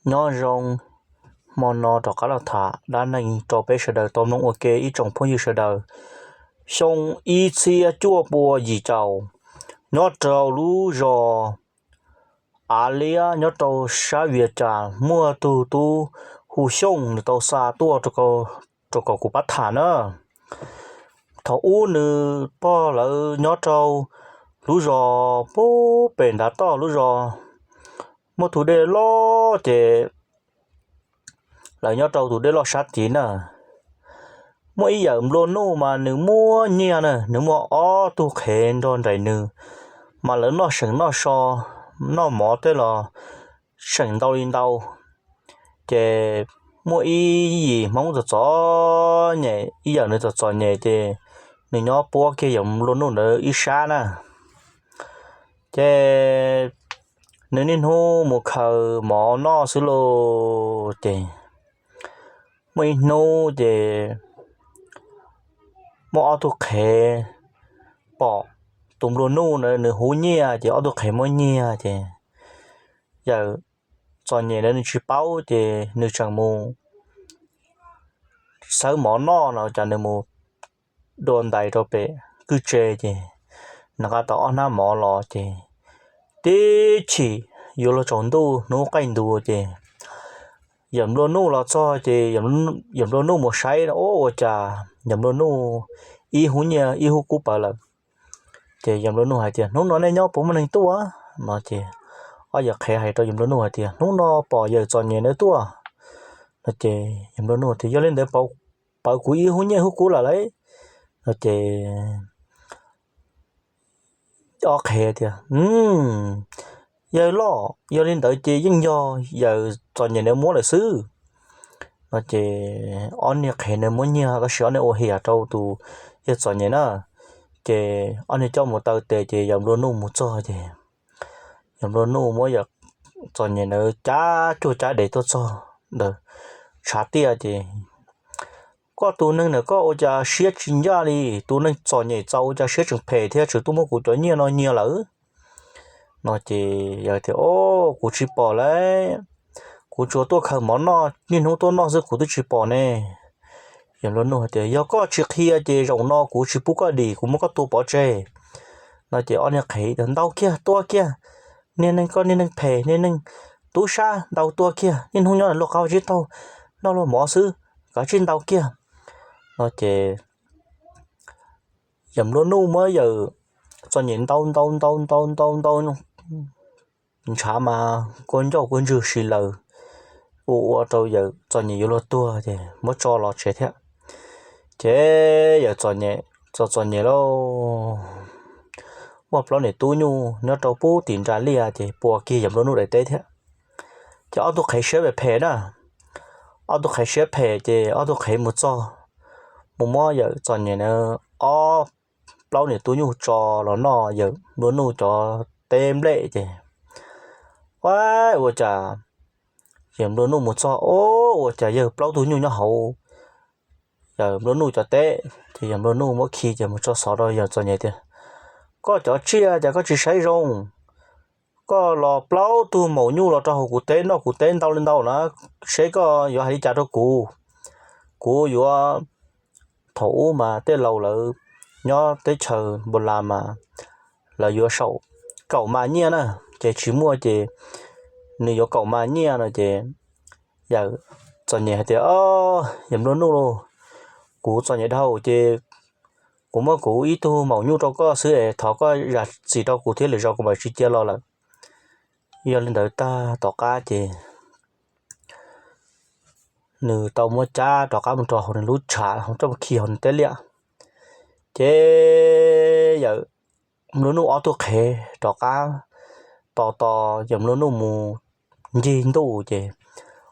Nyob zoo, hmo no rov qab los tham dab neeg rau peb sawv daws tau mloog ua ke ib tsoom phooj ywg sawv daws. Xyoo ib txhiab cuaj pua yim caum, nyob rau lub zos Av Liab nyob rau sab Vias Cas muaj tug tub hu Xyooj nws tau xa tuaj rau kom kuv pab tham na. Thaum ub nws pog lawv nyob rau lub zos pem ntav toj lub zos, muaj tus dej loj ces lawv nyob rau tus dej loj sab tid na. Muaj ib yawm nplua nuj mas nws muaj nyiaj na, nws muaj ob tug qhev nrog nraim nws, mas lawv noj seem noj so, noj mov tej los seem ntau li ntau. Ces muaj ib yim Hmoob txom txom nyem, ib yawm nws txom txom nyem ces nws nyob puab kiag yawm nplua nuj ntawd ib sab na. Ces nws niaj hnub mus khaws mov noj xwb lauj. Ces muaj ib hnub ces muaj ob tug qhev pom tus nplua nuj na nws hu nyiaj ces ob tug qhev muab nyiag ces yawm txom nyem ntawd nws tsis paub ces nws tseem mus xawb mov noj no ces nws mus dua ntais rau pem kwj tse ces nws nqa tau ob hnab mov los ces tib chim yuav luag tsaus ntuj hnub qaij ntua ces yawm nplua nuj los txog ces yawm nplua nuj mus saib ua cas yawm nplua nuj ib hub nyiaj ib hub kub pawv lawm. Ces yawm nplua nuj hais tias, Hnub no nej nyob puas muaj neeg tuaj? No ces ob yawm qhev hais rau yawm nplua nuj hais tias, Hnub no pom yawm txom nyem ntawd tuaj. No ces yawm nplua nuj tias, Yog li ntawd pawv kuv ib hub nyiaj hub kub lawm lauj. No ces ob qhev tias, Yawg loj, yog li ntawd ces yeej yog yawm txom nyem ntawd muab lawm xwb. No ces ob niag qhev ntawd muab nyiag tab sis ob niag ua hiam rau tus yawg txom nyem na. Ces ob niag coj mus taw tes ces yawm nplua nuj mus txog ces yawm nplua nuj muab yawm txom nyem ntawd cab cuag cab dev tuaj txog ntawd tshav tiaj ces, Koj tus neeg ntawm koj ua cas siab tsis ncaj li, tus neeg txom nyem txaus ua cas siab tseem phem thiab tseem tuaj muab kuv cov nyiaj no nyiag lawm? No ces yawm tias, O, kuv tsis pom lauj, kuv tsuas tuaj khaws mov noj niaj hnub tuaj noj xwb kuv twb tsis pom ne. Yawm nplua nuj hais tias, Yog koj tsis qhia ces zaum no kuv tsis pub koj dim, kuv muab koj tua pov tseg. No ces ob niag qhev tias, Ntaus kiag, tua kiag, niag neeg, koj niag neeg phem, niag neeg tub sab, ntaus tua kiag, niaj hnub nyob luag qab tsib taug noj luag mov xwb, kav tsij ntaus kiag. No ces yawm nplua nuj muab yawm txom nyem ntaus ntaus ntaus ntaus ntaus ntaus ntshav mas kua ncauj kua ntswg si lawm, ua ua rau yawm txom nyem yuav luag tuag ces muab tso los tsev thiab. Ces yawm txom nyem, txom txom nyem lauj, muaj plaub niam tub nyuj nyob rau pub tim nra liaj ces pua kiag yawm nplua nuj daim teb thiab. Ces ob tug qhev siab phem phem na, ob tug qhev siab phem ces ob tug qhev mus txog, mus muab yawm txom nyem na ob plaub niam tub nyuj tso los noj yawm nplua nuj cov teb nplej ces, a, ua cas yawm nplua nuj mus txog, o, ua cas yawg plaub tug nyuj nyob hauv yawm nplua nuj cov teb ces yawm nplua nuj muab khi ces mus tso xov rau yawm txom nyem tias, Koj cov tsiaj cas koj tsis saib zoo, koj los plaub tug maum nyuj los rau hauv kuv teb noj kuv teb ntau li ntau na, seb koj yuav hais li cas rau kuv. Kuv yuav, thaum ub mas tej laus lawv nyob teb chaws Npus Las mas lawv yuav saum kaum mas nyiaj na, ces tsis muaj ces nws yuav kaum mas nyiaj no ces yawm txom nyem hais tias, Yawm nplua nuj lauj, kuv txom nyem dhau ces kuv muab kuv ib tug maum nyuj rau koj xwb es thov koj zam txim rau kuv thiab lwm zaus kuv mam tsis cia los lawm. Yog li ntawd tag tom qab ces nws tau muab cab rov qab mus rau hauv nws lub tshav, coj mus khi hauv nws teb liaj. Ces yawm nplua nuj ob tug qhev rov qab tos tos yawm nplua nuj mus ncig ntuj ces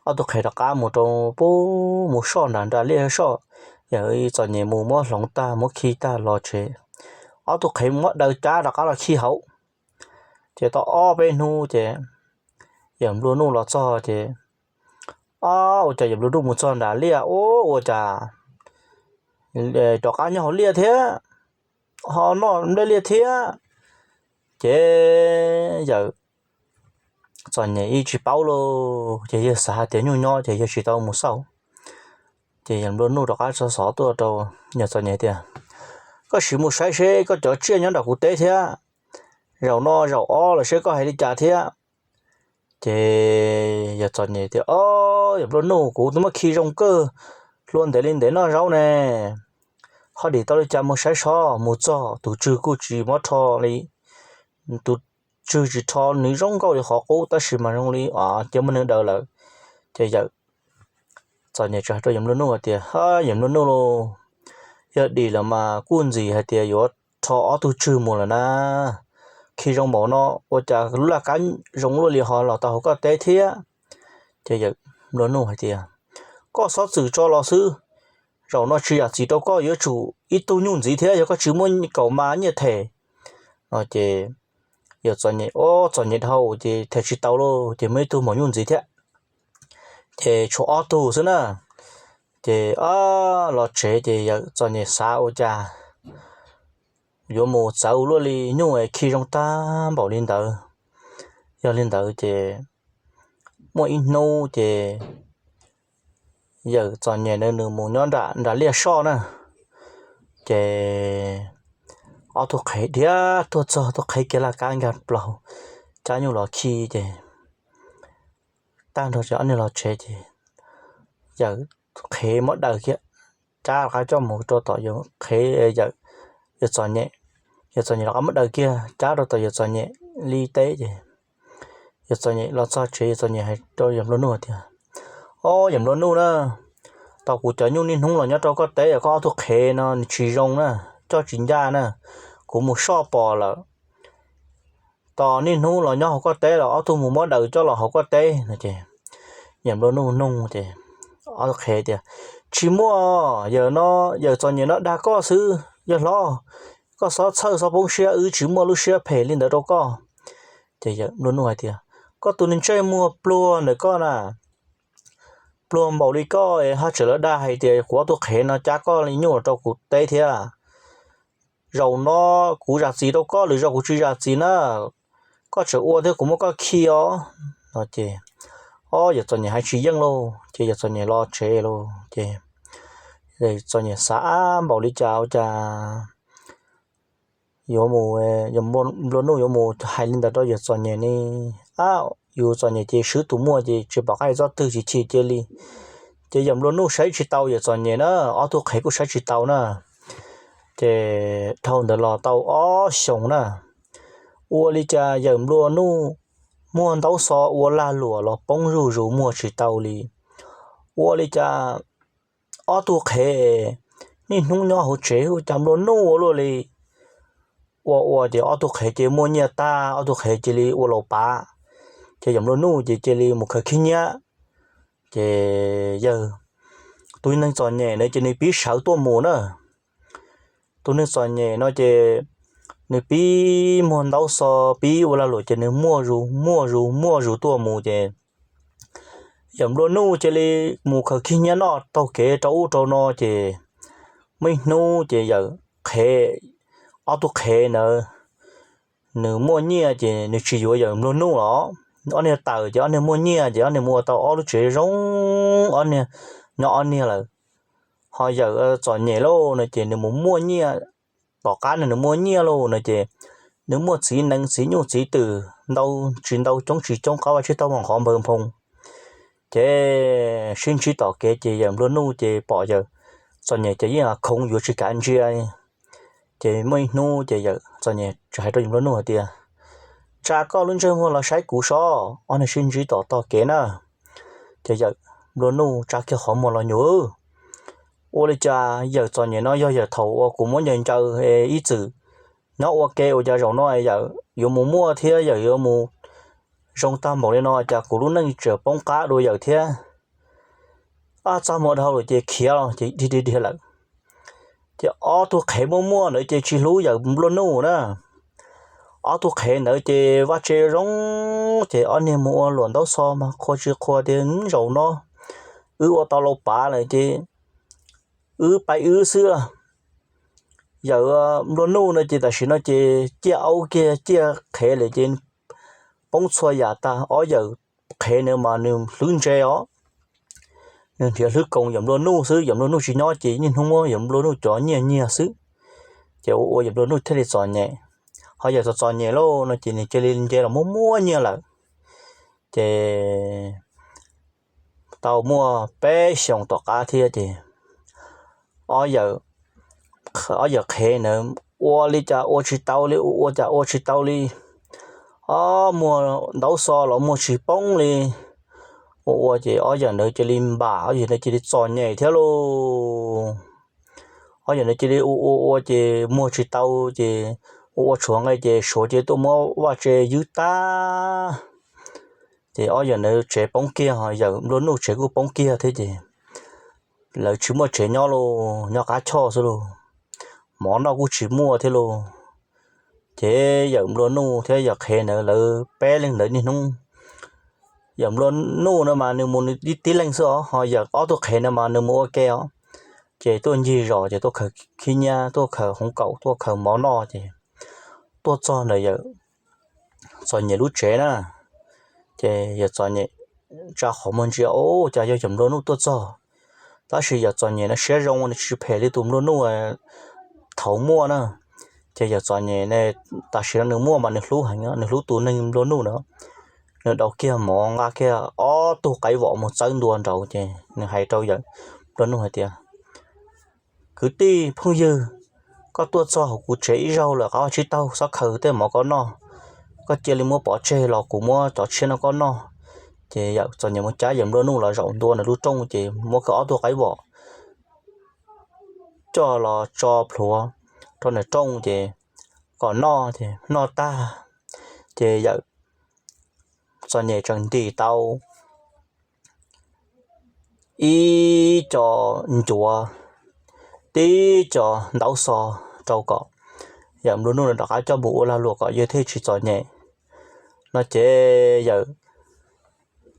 ob tug qhev rov qab mus rau pub mus soj nram nra liaj soj, yawm txom nyem mus muab hloov tag muab khi tag los tsev. Ob tug qhev muab daws cab rov qab los khi hauv. Ces tau ob peb hnub ces yawm nplua nuj los txog ces, o, ua cas yawm nplua nuj mus txog nram liaj, o, ua cas rov qab nyob hauv liaj thiab, ho noj nplej liaj thiab. Ces yawm Txom Nyem yeej tsis paub lauj, ces yawg xav hais tias nyuj nyob ces yawg tsis tau mus xauj. Ces yawm nplua nuj rov qab tso xov tuaj rau yawm Txom Nyem tias, koj sim mus saib seb koj cov tsiaj nyob nram kuv teb thiab, zaum no zaum ob los seb koj hais li cas thiab. Ces yawm Txom Nyem tias, o, yawm nplua nuj, kuv twb muab khi zoo kawg, hlua ntev li ntev noj zaub ne, ho dim tau li cas mus saib seb. Mus txog tus tswg kuj tsis muab rho li, tus tswg tsis rho, nws zoo nkauj li qhov qub tab sis mas zoo li cia muab neeg daws lawm. Ces yawm Txom Nyem txawm hais rau yawm nplua nuj hais tias, yawm nplua nuj lauj, yog dim lawm mas kuj ntxim hais tias yuav rho ob tug tswg mus lawm na, khi zoo npaum no ua cas lub laj kab zoo luaj li ho los tau hauv koj teb thiab. Ces yawm nplua nuj hais tias, koj txhob txwm tso los xwb, zaum no tsis zam txim rau koj yuav tsum ib tug nyuj ntxiv thiab, yog koj tsis muaj kaum mas nyiaj them. No ces yawm Txom Nyem, o, Txom Nyem dhau ces them tsis tau lauj, ces muaj ib tug maum nyuj ntxiv thiab, ces tshuav ob tug xwb na. Ces los tsev ces yawm Txom Nyem xav ua cas yuav mus txawv luaj li, nyuj es khi zoo tag npaum li ntawd. Yog li ntawd ces muaj ib hnub ces yawm Txom Nyem nws mus nyob nram liaj soj na, ces ob tug qhev dhia tuaj txog, tug qhev kiag laj kab nkag plaws, cab nyuj los khi ces tag nrho ces ob niag los tsev ces yawm qhev muab daws kiag, cab rov qab coj mus rau tom yawm qhev, yawm Txom Nyem. Yawm Txom Nyem rov qab muab daws kiag cab rau tom yawm Txom Nyem li teb ces yawm Txom Nyem los txog tsev, yawm Txom Nyem hais rau yawm nplua nuj tias, o, yawm nplua nuj na, tos kuv cov nyuj niaj hnub los nyob rau koj teb, koj ob tug qhev no nws tsis zoo na, coj tsis ncaj na, kuv mus soj pom lawm. Tos niaj hnub los nyob hauv koj teb los ob tug mus muab daws coj los hauv koj teb no ces yawm nplua nuj nug ces ob tug qhev tias, tsis muaj, yawm no, yawm Txom Nyem no dag koj xwb yawg hlob, koj txhob txhawj txhob poob siab, wb tsis muaj lub siab phem li ntawd rau koj. Ces yawm nplua nuj hais tias, koj tus neeg ntsej muag pluag ntawm koj na, pluag npaum li koj es ho tseem lawv dag hais tias kuv ob tug qhev no cab koj li nyuj los rau kuv teb thiab. Zaum no kuv zam txim rau koj lwm zaus kuv tsis zam txim na, koj tseem ua thiab kuv muab koj khi os. No ces, o, yawm Txom Nyem hais tsis yeej lauj ces yawm Txom Nyem los tsev lauj ces yawm Txom Nyem xav npaum li cas ua cas yuav mus, yawm nplua nuj yuav mus hais li ntawd rau yawm Txom Nyem ne. Ab, yus Txom Nyem ces swb tus muaj ces tsis pom qab txhob twg tsis chim cia li. Ces yawm nplua nuj saib tsis tau yawm Txom Nyem na, ob tug qhev kuj saib tsis tau na. Ces dhau ntawd los tau ob xyoos na, ua li cas yawm nplua nuj muag ntaub xov ua lag luam los poob zuj zus muag tsis tau li. Ua li cas ob tug qhev niaj hnub nyob hauv tsev ua cas nplua nuj ua luaj li. Ua ua ces ob tug qhev ces muaj nyiaj tag, ob tug qhev cia li ua laus pav, ces yawm nplua nuj ces cia li mus khaws khib nyiab. Ces yawg, tus neeg Txom Nyem na ces nws pib sawv tuaj mus na. Tus neeg Txom Nyem no ces nws pib muag ntaub xov pib ua lag luam ces nws muaj zus muaj zus muaj zus tuaj mus ces yawm nplua nuj cia li mus khaws khib nyiab noj taug kev rau ub rau no ces muaj ib hnub ces yawm qhev, ob tug qhev ntawd nws muaj nyiaj ces nws tsis yuav yawm nplua nuj los ob niag tawm ces ob niag muaj nyiaj ces ob niag mus ua tau ob lub tsev zoo, ob niag nyob ob niag lawm. Ho yawm Txom Nyem lauj no ces nws mus muaj nyiaj, tom qab no nws muaj nyiaj lauj no ces nws muaj txiv nees txiv nyuj txiv twm ntau tsis ntau coob tsis coob qab vaj tsib taug npog qhov npawg nphoo. Ces sib ntsib tom kev ces yawm nplua nuj ces pom yawm Txom Nyem ces yeej khoov yuav tsis kav ntsia. Ces muaj ib hnub ces yawm Txom Nyem txawm hais rau yawm nplua nuj hais tias, tsa koj lub ntsej muag los saib kuv sob. Ob niag sib ntsib tom tog kev na. Ces yawm nplua nuj tsa kiag qhov muag los nyuam, ua li cas yawm Txom Nyem no yog yawm thaum uas kuv muab ncaws ncaws ib txwm nyob ua ke ua cas zaum no yawm yuav mus muaj thiab yawm yuav mus zoo tag npaum li no cas kuv lub neej tseem poob qab dua yawm thiab. Ab, txaj muag dhau lawm ces khiav los ces dhia dhia dhia lawm. Ces ob tug qhev muaj muaj ntawd ces tsis hlub yawm nplua nuj na. Ob tug qhev ntawd ces vaj tse zoo, ces ob niag mus ua luam ntaub xov mas qhua tsis qhua tias zaum no wb ua tau laus pav lawm ces wb pais wb xwb. Yawm nplua nuj no ces tam sim no ces ciaj aub kiag ciaj qhev lawm ces poob txhua yam tag, ob yawm qhev na mas nws hlwb ntse os. Nws nrhiav hlwb koos yawm nplua nuj xwb, yawm nplua nuj tsis nyob ces niaj hnub muab yawm nplua nuj cov nyiaj nyiag xwb, ces ua ua yawm nplua nuj thiaj li txom nyem. Ho yawm txom txom nyem lauj no ces nws cia li nce los muab muab nyiaj lawm. Ces tau muaj peb xyoos tom qab thiab ces ob yawm, ob yawm qhev na ua li cas ua tsis tau li, ua cas ua tsis tau li. Ob, muag ntaub xov los muag tsis poob li. Ua ua ces ob yawm ntawd cia li npam, ob yawm ntawd cia li txom nyem thiab lauj. Ob yawm ntawd cia li ua ua ua ces muag tsis tau, ces ua ua tshuav nqe ces Suav cia li tuaj muab vaj tse ywb tag. Ces ob yawm ntawd tsev poob kiag, yawm nplua nuj tsev kuj poob kiag thiab ces lawv tsis muaj tsev nyob lauj, nyob qab choj xwb lauj. Mov noj kuj tsis muaj thiab lauj. Ces yawm nplua nuj thiab yawm qhev ntawd lawv peb leeg ntawd niaj hnub, yawm nplua nuj no mas nws mus nws tib leeg xwb os, ho yawm ob tug qhev no mas nws mus ua ke os. Ces tuaj ncig zos ces tuaj khaws khib nyiab, tuaj khaws hmoov kaum, tuaj khaws mov noj ces tuaj txog ntawm yawm txom nyem lub tsev na. Ces yawm txom nyem tsa qhov muag ntsia, ua cas yog yawm nplua nuj tuaj txog. Tab sis yawm txom nyem no siab zoo, nws tsis phem li tus nplua nuj thaum muaj na. Ces yawm txom nyem tam sim no nws muaj mas nws hlub heev, nws hlub tus neeg nplua nuj na. Nws daus kiag mov, nqa kiag ob tug qaib vom mus txawb ntua nraud ces nws hais rau yawm nplua nuj hais tias, kwv tij phooj ywg, koj tuaj txog hauv kuv tsev ib zaug lawm, qab tsib taug xob khaws tej mov koj noj. Koj cia li muab pov tseg los kuv muab cov tshiab no koj noj. Ces yawm txom nyem mus cab yawm nplua nuj los zaum ntua nws lub rooj ces muab kiag ob tug qaib vom coj los tso plhuav rau nws rooj ces kom noj ces noj tag ces yawm txom nyem tseem ntim tau ib co ncuav, tib co ntaub xov rau kom yawm nplua nuj rov qab coj mus ua lag luam kom yawg thiaj tsis txom nyem no ces yawm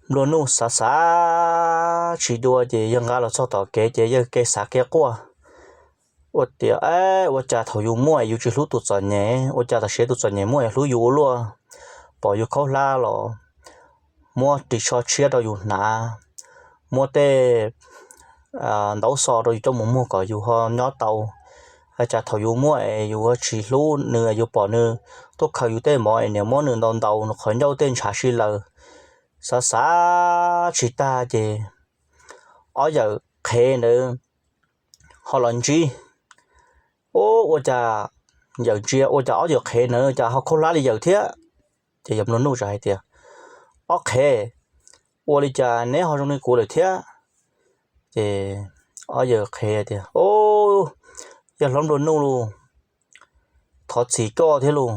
nplua nuj xav xav tsis dua ces yawg nqa los txog tom kev ces yawg kev xav kev quaj ua tias, ua cas thaum yus muaj es yus tsis hlub tus txom nyem, ua cas tam sim tus txom nyem muaj es hlub yus ua luaj, pom yus khaub hlab los muab ris tsho tshiab rau yus hnav, muab tej ntaub xov rau yus coj mus muag kom yus ho nyob tau. Ua cas thaum yus muaj es yus tsis hlub nws, yus pom nws tuaj khaws yus tej mov es niam muab nws ntaus ntaus nws qhov ncauj tej ntshav si laws. Xav xav tsis tag ces ob yawm qhev ntawd ho los ntsib. Ua cas yawm ntsia ua cas ob yawm qhev ntawd cas ho khaub hlab li yawm thiab. Ces yawm nplua nuj txawm hais tias, ob qhev, ua li cas neb ho zoo li kuv lawm thiab? Ces ob yawm qhev tias, yawg hlob nplua nuj lauj, thov txim koj thiab lauj.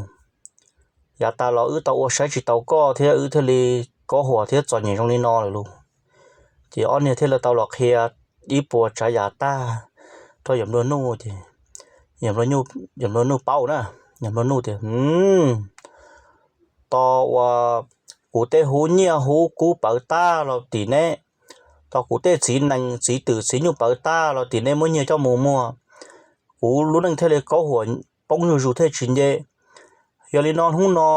Yav tas los wb tau ua saib tsis tau koj thiab wb thiaj li kob huam thiab txom nyem zoo li no lawm lauj. Ces ob niag thiaj li tau los qhia ib puas tsav yam tag rau yawm nplua nuj ces yawm nplua nuj paub na, yawm nplua nuj tias, tos uas kuv tej hub nyiaj hub kub pawv tag los tim neb, tos kuv tej txiv nees txiv twm txiv nyuj pawv tag los tim neb muab nyiaj coj mus muag, kuv lub neej thiaj li kaub huam poob zuj zus thiaj tsis nce. Yog li no hnub no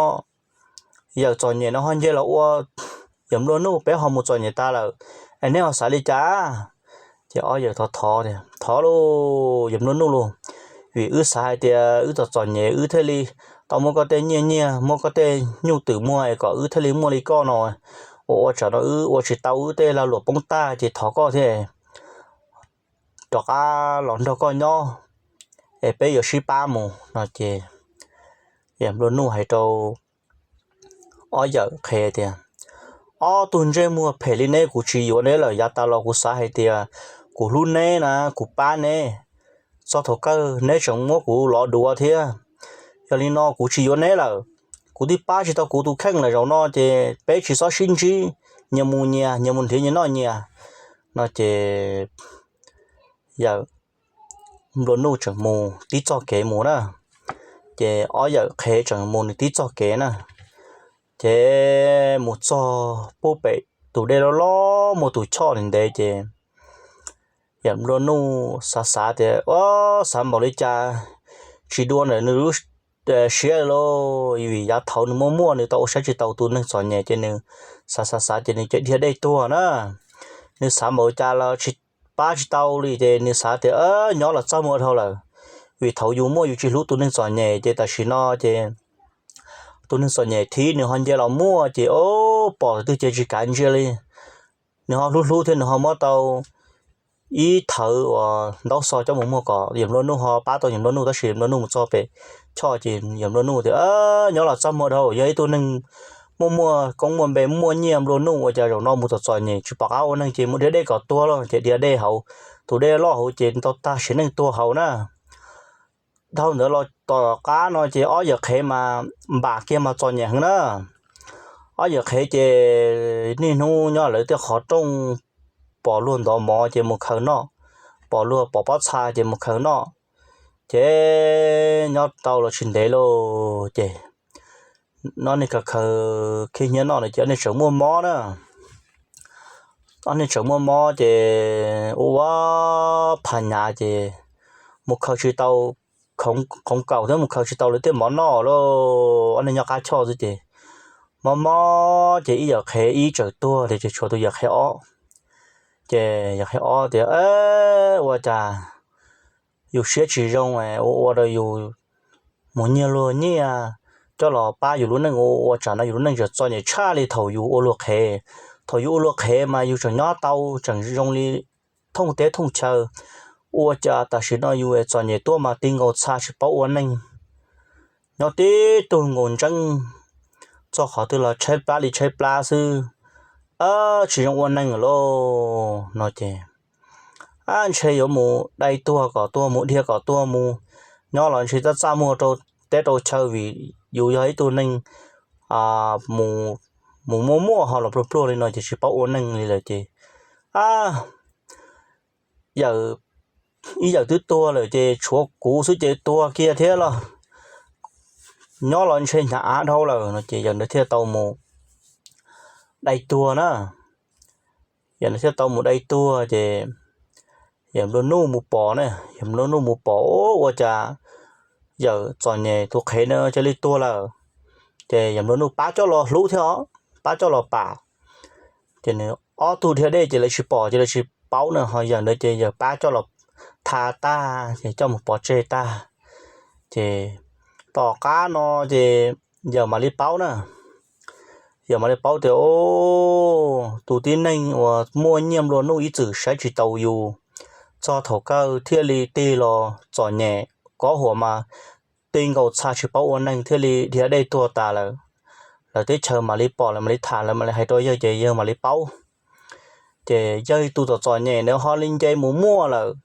yawm txom nyem no ho nce los ua yawm nplua nuj, peb ho mus txom nyem tas lawm, es neb ho xav li cas? Ces ob yawm thov thov tias, thov lauj yawm nplua nuj lauj, vim wb xav hais tias wb txom txom nyem wb thiaj li tau muab koj tej nyiaj nyiaj muab koj tej nyuj twm muag es kom wb thiaj li muaj li koj no, ua ua tsam no wb ua tsis tau wb tej lag luam poob tag ces thov koj thiab rov qab los nrog koj nyob es peb yuav sib pab mus no ces yawm nplua nuj hais rau ob yawm qhev tias, ob tug ntsej muag phem li neb kuv tsis yuav neb lawm, yav tas los kuv xav hais tias kuv hlub neb na, kuv pab neb, txog thaum kawg neb tseem muab kuv lov duav thiab. Yog li no kuv tsis yuav neb lawm, kuv twb pab tsis tau kuv tus kheej lawm, zaum no ces peb tsis txhob sib ntsib, nyias mus nyias, nyias mus nrhiav nyias noj nyias no ces yawm nplua nuj tseem mus tib txoj kev mus na, ces ob yawm qhev tseem mus nws tib txoj kev na. Ces mus txog pub pem tus dej loj loj muaj tus choj ntev ntev ces yawm nplua nuj xav xav tias, o, xav npaum li cas tsis dua ntawm nws lub siab lauj, vim yav thaud nws muaj muaj nws tau ua saib tsis taus tus neeg txom nyem ces nws xav xav xav ces nws cia li dhia dej tuag na. Nws xav npaum cas los tsis pab tsis tau li ces nws xav tias nyob los txaj muag dhau lawm, vim thaum yus muaj yus tsis hlub tus neeg txom nyem ces tam sim no ces tus neeg txom nyem thiab nws ho nce los muaj ces o, pom twg ces tsis kav ntsia li. Nws ho hlub hlub thiab nws ho muab tau ib thawv uas ntaub xov coj mus muag kom yawm nplua nuj ho pab tau yawm nplua nuj, tab sis yawm nplua nuj mus txog pem choj ces yawm nplua nuj tias nyob los txaj muag dhau, yog ib tug neeg muaj muaj koob muaj npe muaj nyiaj nplua nuj ua cas zaum no mus txom txom nyem tsis pom qab ua neeg ces mus dhia dej kom tuag los ces dhia dej hauv tus dej loj hauv ces tau tag sim neej tuag hauv na. Dhau ntawd los tom qab no ces ob yawm qhev mas npam kiag mas txom nyem heev na. Ob yawm qhev ces niaj hnub nyob lawv tej qhov rooj, pom luag ntov mov ces mus khaws noj, pom luag pov pob txha ces mus khaws noj. Ces nyob tau los tsis ntev lauj ces ob niag khaws khaws khib nyiab noj no ces ob niag tseem muaj mob na. Ob niag tseem muaj mob ces ua ua pha nyav ces mus khaws tsis tau, khoov kaum thiab mus khaws tsis tau lawv tej mov noj lauj. Ob niag nyob qab choj xwb ces mob mob ces ib yawm qhev ib tseem tuag li ces tshuav tus yawm qhev ob. Ces yawm qhev ob tias ua cas yus siab tsis zoo ua ua rau yus mus nyiag luag nyiaj coj los pab yus lub neej ua ua tsam no yus lub neej tseem txom nyem tshaj li thaum yus ua luag qhev. Thaum yus ua luag qhev mas yus tseem nyob tau tseem zoo li thooj teb thooj chaw, ua cas tam sim no yus txom nyem tuaj mas ti nkaus txha tsis paub ua neeg, nyob tib tug nkaus ntseeb, txog qhov twg los tshaib plab li tshaib plab xwb, tsis zoo ua neeg lauj no ces ntshe yuav mus dai tuag kom tuag mus dhia kom tuag mus, nyob los ntshe txaj txaj muag rau teb rau chaw vim yus yog ib tug neeg mus muaj muaj ho los pluag pluag li no ces tsis paub ua neeg li lawm ces ib yawm twb tuag lawm ces tshuav kuv xwb ces tuag kiag thiab los, nyob los ntshe hnyav av dhau lawm no ces yawm ntawd thiaj tau mus dai tuag na. Yawm ntawd thiaj tau mus dai tuag ces yawm nplua nuj mus pom na, yawm nplua nuj mus pom ua cas yawm txom nyem tus qhev na cia li tuag lawm. Ces yawm nplua nuj pab coj los hlub thiab os, pab coj los pam. Ces nws ob tug dhia dej ces lawv tsis pom ces lawv tsis paub na, ho yawm ntawd ces yawm pab coj los tha tag ces coj mus pov tseg tag. Ces tom qab no ces yawm mam li paub na, yawm mam li paub tias tus tib neeg uas muaj nyiaj nplua nuj ib txwm saib tsis taus yus, txog thaum kawg thiaj li tig los txom nyem, kov huam mas ti nkaus txha tsis paub ua neeg thiaj li dhia dej tuag tas lawm. Lawv teb chaws mam li pom lawv mam li tham lawv mam li hais rau yawg ces yawg mam li paub. Ces yawg tus txom txom nyem ntawd ho li nce mus muaj lawm.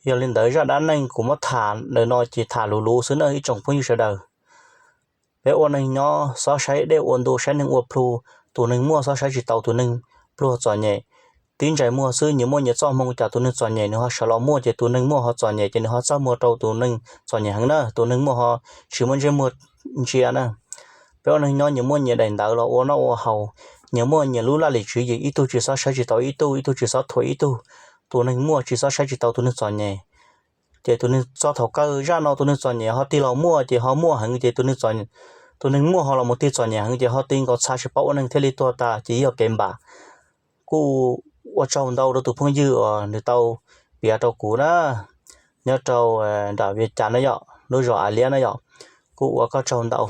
Yog li ntawd zaj dab neeg kuv muab tham ntawm no ces tham luv luv xwb na ib tsoom phooj ywg sawv daws. Peb ua neeg nyob xob saib dej ua ntu saib neeg ua plhu, tus neeg muaj xob saib tsis taus tus neeg pluag txom nyem. Tib ntsais muag xwb nyias muaj nyias txoj hmoo, cas tus neeg txom nyem nws ho sawv los muaj ces tus neeg muaj ho txom nyem ces nws ho txaj muag rau tus neeg txom nyem heev na, tus neeg muaj ho tsis muaj ntsej muag ntsia na. Peb ua neeg nyob nyias muaj nyias daim ntawv los ua noj ua haus, nyias muaj nyias lub laj lim tswv yim, ib tug tsis xob saib tsis taus ib tug, ib tug tsis xob thuam ib tug. Tus neeg muaj tsis xob saib tsis taus tus neeg txom nyem. Ces tus neeg txog thaum kawg zaj no tus neeg txom nyem ho tig los muaj ces ho muaj heev ces tus neeg muaj ho los mus tig txom nyem heev ces ho ti nkaus txha tsis paub ua neeg thiaj li tuag tas ces yog kev npam. Kuj ua tsaug ntau rau tus phooj ywg uas nws tau piav rau kuv na, nyob rau nram Vias Cas na yom, lub zos Av Liab na yom. Kuj ua koj tsaug ntau.